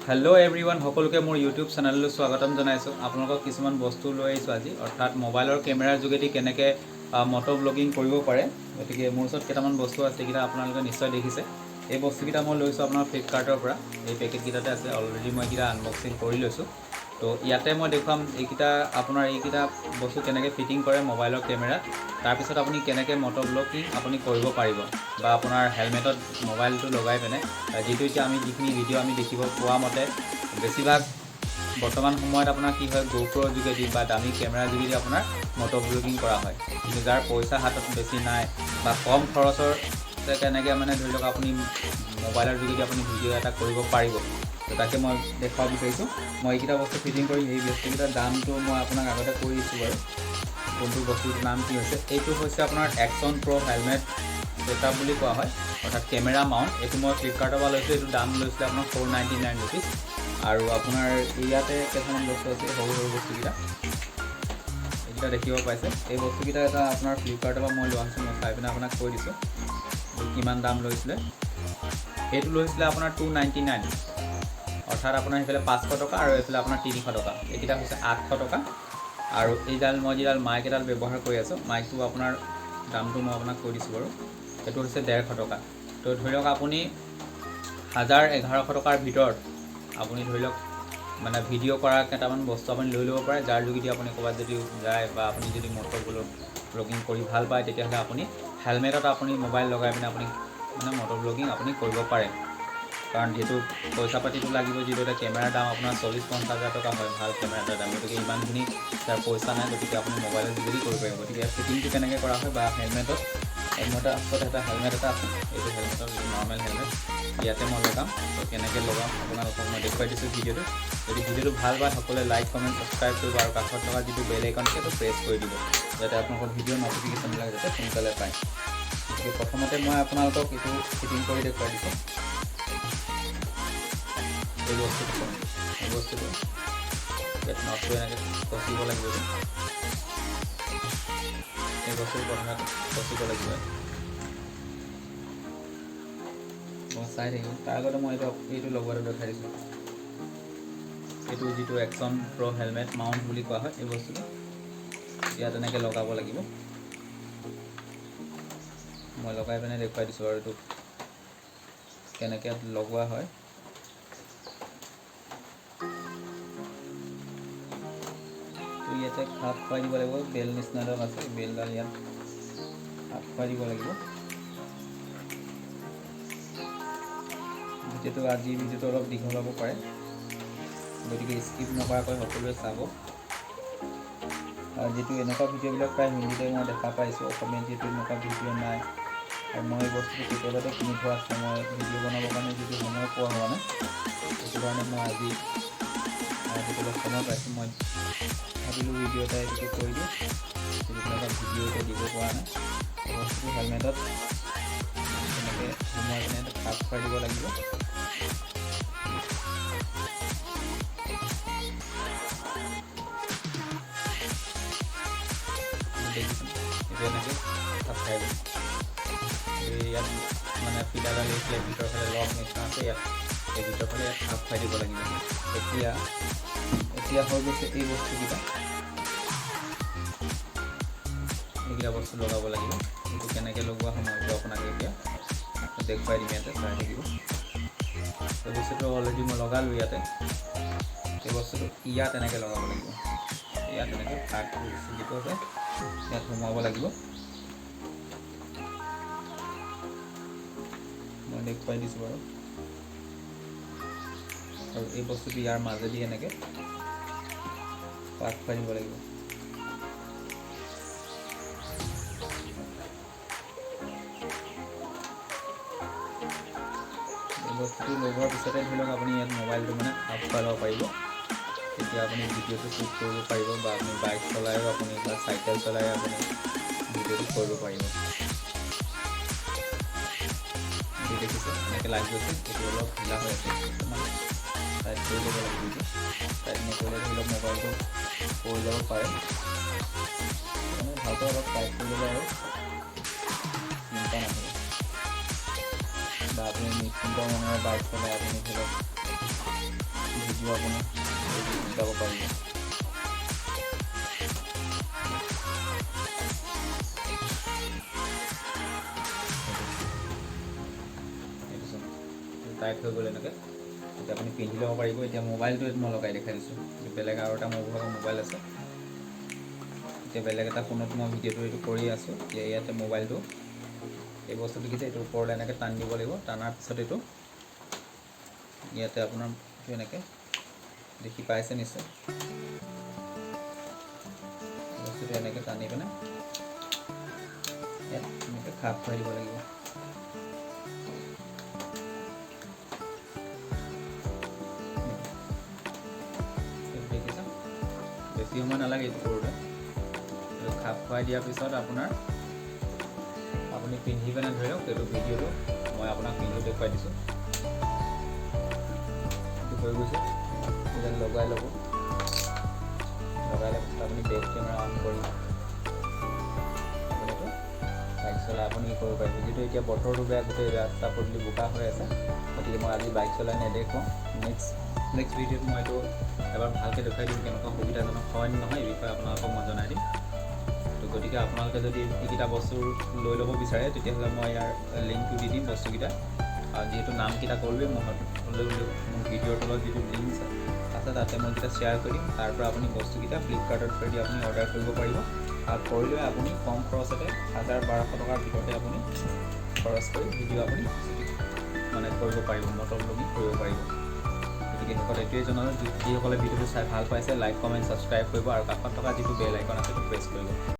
Hello' everyone, সকলোকে মোৰ YouTube চেনেললৈ স্বাগতম জনাইছোঁ। আপোনালোকক কিছুমান বস্তু লৈ আহিছোঁ আজি, অৰ্থাৎ মোবাইলৰ কেমেৰাৰ যোগেদি কেনেকৈ মট' ব্লগিং কৰিব পাৰে। গতিকে মোৰ ওচৰত কেইটামান বস্তু আছে, সেইকেইটা আপোনালোকে নিশ্চয় দেখিছে। এই বস্তুকেইটা মই লৈছোঁ আপোনাৰ ফ্লিপকাৰ্টৰ পৰা। এই পেকেটকেইটাতে আছে, অলৰেডি মই এইকেইটা আনবক্সিং কৰি লৈছোঁ। তো ইয়াতে মই দেখুৱাম এইকেইটা আপোনাৰ এইকেইটা বস্তু কেনেকৈ ফিটিং কৰে মোবাইলৰ কেমেৰাত, তাৰপিছত আপুনি কেনেকৈ মট' ব্লগিং আপুনি কৰিব পাৰিব বা আপোনাৰ হেলমেটত মোবাইলটো লগাই পিনে, যিটো এতিয়া আমি যিখিনি ভিডিঅ' আমি দেখিব পোৱা মতে বেছিভাগ বৰ্তমান সময়ত আপোনাৰ কি হয়, গ'প্ৰ'ৰ যোগেদি বা দামী কেমেৰাৰ যোগেদি আপোনাৰ মট' ব্লগিং কৰা হয়। কিন্তু যাৰ পইচা হাতত বেছি নাই বা কম খৰচৰ কেনেকৈ মানে ধৰি লওক আপুনি মোবাইলৰ যোগেদি আপুনি ভিডিঅ' এটা কৰিব পাৰিব, তো তাকে মই দেখুৱাব বিচাৰিছোঁ। মই এইকেইটা বস্তু ফিটিং কৰিম। এই বস্তুকেইটাৰ দামটো মই আপোনাক আগতে কৈ দিছোঁ বাৰু, কোনটো বস্তুৰ নাম কি হৈছে। এইটো হৈছে আপোনাৰ একশ্যন প্ৰ' হেলমেট ছেটআপ বুলি কোৱা হয়, অৰ্থাৎ কেমেৰা মাউণ্ট। এইটো মই ফ্লিপকাৰ্টৰ পৰা লৈছিলোঁ। এইটো দাম লৈছিলে আপোনাৰ 499 ৰুপিজ। আৰু আপোনাৰ ইয়াতে কেইটামান বস্তু আছে, সৰু সৰু বস্তুকেইটা, এইকেইটা দেখিব পাইছে। এই বস্তুকেইটা এটা আপোনাৰ ফ্লিপকাৰ্টৰ পৰা মই লোৱা হৈছোঁ। মই চাই পিনে আপোনাক কৈ দিছোঁ কিমান দাম লৈছিলে। এইটো লৈছিলে আপোনাৰ 299, অৰ্থাৎ আপোনাৰ সেইফালে 500 টকা আৰু এইফালে আপোনাৰ 300 টকা। এইকেইটা হৈছে 800 টকা। আৰু এইডাল মই যিডাল মাইক এডাল ব্যৱহাৰ কৰি আছোঁ, মাইকটো আপোনাৰ দামটো মই আপোনাক কৈ দিছোঁ বাৰু, সেইটো হৈছে 150 টকা। তো ধৰি লওক আপুনি 1000-1100 টকাৰ ভিতৰত আপুনি ধৰি লওক মানে ভিডিঅ' কৰা কেইটামান বস্তু আপুনি লৈ ল'ব পাৰে, যাৰ যোগেদি আপুনি ক'ৰবাত যদি যায় বা আপুনি যদি মটৰ ব্লগিং কৰি ভাল পায়, তেতিয়াহ'লে আপুনি হেলমেটত আপুনি মোবাইল লগাই পিনে আপুনি মানে মটৰ ব্লগিং আপুনি কৰিব পাৰে। কাৰণ যিহেতু পইচা পাতিটো লাগিব, যিহেতু এটা কেমেৰাৰ দাম আপোনাৰ 40-50 হাজাৰ টকা হয়, ভাল কেমেৰা এটাৰ দাম। গতিকে ইমানখিনি তাৰ পইচা নাই, গতিকে আপুনি মোবাইলৰ যোগেদি কৰিব পাৰিব। গতিকে ফিটিংটো কেনেকৈ কৰা হয় বা হেলমেটত, মোৰ এটা ওচৰত এটা হেলমেট এটা আছে, এইটো হেলমেটৰ নৰ্মেল হেলমেট, ইয়াতে মই লগাম। তো কেনেকৈ লগাম আপোনালোকক মই দেখুৱাই দিছোঁ ভিডিঅ'টো। যদি ভিডিঅ'টো ভাল পায় সকলোৱে লাইক, কমেণ্ট, ছাবস্ক্ৰাইব কৰিব আৰু কাষত থকা যিটো বেল আইকন সেইটো প্ৰেছ কৰি দিব, যাতে আপোনালোকৰ ভিডিঅ' ন'টিফিকেশ্যনবিলাক যাতে সোনকালে পায়। গতিকে প্ৰথমতে মই আপোনালোকক এইটো ফিটিং কৰি দেখুৱাই দিছোঁ। এই বস্তুটো ইয়াত নটটো এনেকৈ কচিব লাগিব। এই বস্তুটো প্ৰথমে কচিব লাগিব, মই চাই থাকিম। তাৰ আগতে মই এইটো লগোৱাটো দেখাই দিছোঁ। এইটো যিটো একশ্যন প্ৰ' হেলমেট মাউণ্ট বুলি কোৱা হয়, এই বস্তুটো ইয়াত এনেকৈ লগাব লাগিব। মই লগাই পিনে দেখুৱাই দিছোঁ আৰু এইটো কেনেকৈ লগোৱা হয়। তো ইয়াতে খাপ খুৱাই দিব লাগিব, বেল নিচিনা এডাল আছে, বেলডাল ইয়াত খাপ খুৱাই দিব লাগিব। ভিডিঅ'টো আজি ভিডিঅ'টো অলপ দীঘল হ'ব পাৰে, গতিকে স্কিপ নকৰাকৈ সকলোৱে চাব। আৰু যিটো এনেকুৱা ভিডিঅ'বিলাক প্ৰায় হিন্দীতে মই দেখা পাইছোঁ, অসমীয়াত যিহেতু এনেকুৱা ভিডিঅ' নাই। আৰু মই এই বস্তুটো কেতিয়াবাতে কিনি থোৱা আছে, মই ভিডিঅ' বনাবৰ কাৰণে যিটো সময় পোৱা হোৱা নাই, সেইটো কাৰণে মই আজি অলপ সময় পাইছোঁ, মই ভাবিলোঁ ভিডিঅ' এটা এইটোকে কৰি দিওঁ। যিটো ভিডিঅ' এতিয়া দিব পৰা নাই। এই বস্তুটো হেলমেটত তেনেকৈ সোমোৱাই পিনে খাপ খুৱাই দিব লাগিব। দেখিছোঁ এইটো এনেকৈ খাপ খাই গ'ল। ইয়াত মানে ফিটাডাল এইফালে ভিতৰৰ ফালে লক নিচিনা আছে, ইয়াত এই ভিতৰৰ ফালে ইয়াত খাপ খুৱাই দিব লাগিব। এতিয়া এতিয়া হৈ গৈছে এই বস্তুকেইটা, এইকেইটা বস্তু লগাব লাগিব। এইটো কেনেকৈ লগোৱা হয় মই এইটো আপোনাক এতিয়া দেখুৱাই দিম, ইয়াতে চাই থাকিব। এই বস্তুটো অলৰেডি মই লগালোঁ ইয়াতে। এই বস্তুটো ইয়াত এনেকৈ লগাব লাগিব, ইয়াত এনেকৈ ভাগ যিটো আছে ইয়াত সোমোৱাব লাগিব। মই দেখুৱাই দিছোঁ বাৰু। আৰু এই বস্তুটো ইয়াৰ মাজেদি এনেকৈ পাক খুৱাই দিব লাগিব। এই বস্তুটো লগোৱাৰ পিছতে ধৰি লওক আপুনি ইয়াত মোবাইলটো মানে খাপ খুৱাই ল'ব পাৰিব। তেতিয়া আপুনি ভিডিঅ'টো শ্বুট কৰিব পাৰিব বা আপুনি বাইক চলায়ো আপুনি বা চাইকেল চলায়ো আপুনি ভিডিঅ'টো কৰিব পাৰিব। এইটো দেখিছে এনেকৈ লাগি গৈছে, এইটো অলপ ঢিলা হৈ আছে, অকণমান টাইট কৰি ল'ব লাগিব। এইটো টাইট নকৰিলে ধৰি লওক মোবাইলটো পৰি যাব পাৰে, সেইকাৰণে ভালকৈ অলপ টাইট কৰি ল'লে আৰু চিন্তা নাথাকে। বা আপুনি নিশ্চিন্ত মনেৰে বাইক চলাই আপুনি ধৰি লওক ভিডিঅ' আপুনি যাব পাৰিব। এইটো চাওক, টাইট হৈ গ'ল এনেকৈ। এতিয়া আপুনি পিন্ধি ল'ব পাৰিব। এতিয়া মোবাইলটো মই লগাই দেখাই দিছোঁ। বেলেগ আৰু এটা মোৰ ভাগৰ মোবাইল আছে। এতিয়া বেলেগ এটা ফোনত মই ভিডিঅ'টো এইটো কৰি আছোঁ। এতিয়া ইয়াতে মোবাইলটো এই বস্তুটো দেখিছে, এইটো ওপৰলৈ এনেকৈ টানি দিব লাগিব। টানাৰ পিছত এইটো ইয়াতে আপোনাৰ এইটো এনেকৈ দেখি পাইছে নিশ্চয়। বস্তুটো এনেকৈ টানি পিনে ইয়াত এনেকৈ খাপ খুৱাই দিব লাগিব। এইটো দেখিছা, বেছি সময় নালাগে এইটো কৰোঁতে। এইটো খাপ খুৱাই দিয়াৰ পিছত আপুনি পিন্ধি পিনে ধৰি লওক এইটো ভিডিঅ'টো মই আপোনাক পিন্ধিও দেখুৱাই দিছোঁ। এইটো হৈ গৈছে। এতিয়া লগাই ল'ব। লগাই লোৱাৰ পিছত আপুনি বেক কেমেৰা অন কৰি আপুনি এইটো বাইক চলাই আপুনি কৰিব পাৰিব। যিটো এতিয়া বতৰটো বেয়া, গোটেই ৰাস্তা পদূলি বোকা হৈ আছে, গতিকে মই আজি বাইক চলাই নেদেখুৱাওঁ। নেক্সট ভিডিঅ'ত মই এইটো এবাৰ ভালকৈ দেখুৱাই দিম, কেনেকুৱা সুবিধাজনক হয় নে নহয় এই বিষয়ে আপোনালোকক মই জনাই দিম। তো গতিকে আপোনালোকে যদি এইকেইটা বস্তু লৈ ল'ব বিচাৰে, তেতিয়াহ'লে মই ইয়াৰ লিংকটো দি দিম বস্তুকেইটা। আৰু যিহেতু নামকেইটা ক'লোৱেই, মই মোৰ ভিডিঅ'ৰ তলত যিটো লিংক আছে তাতে মই এইকেইটা শ্বেয়াৰ কৰি দিম। তাৰ পৰা আপুনি বস্তুকেইটা ফ্লিপকাৰ্টৰ থ্ৰুৱেদি আপুনি অৰ্ডাৰ কৰিব পাৰিব। আৰু কৰিলে আপুনি কম খৰচতে 1000-1200 টকাৰ ভিতৰতে আপুনি খৰচ কৰি ভিডিঅ' আপুনি মানে কৰিব পাৰিব, মটৰ ব্লগিং কৰিব পাৰিব। গতিকে শেষত এইটোৱে জনালোঁ, যিসকলে ভিডিঅ'টো চাই ভাল পাইছে, লাইক, কমেণ্ট, ছাবস্ক্ৰাইব কৰিব আৰু কাষত থকা যিটো বেল আইকন আছে সেইটো প্ৰেছ কৰিব।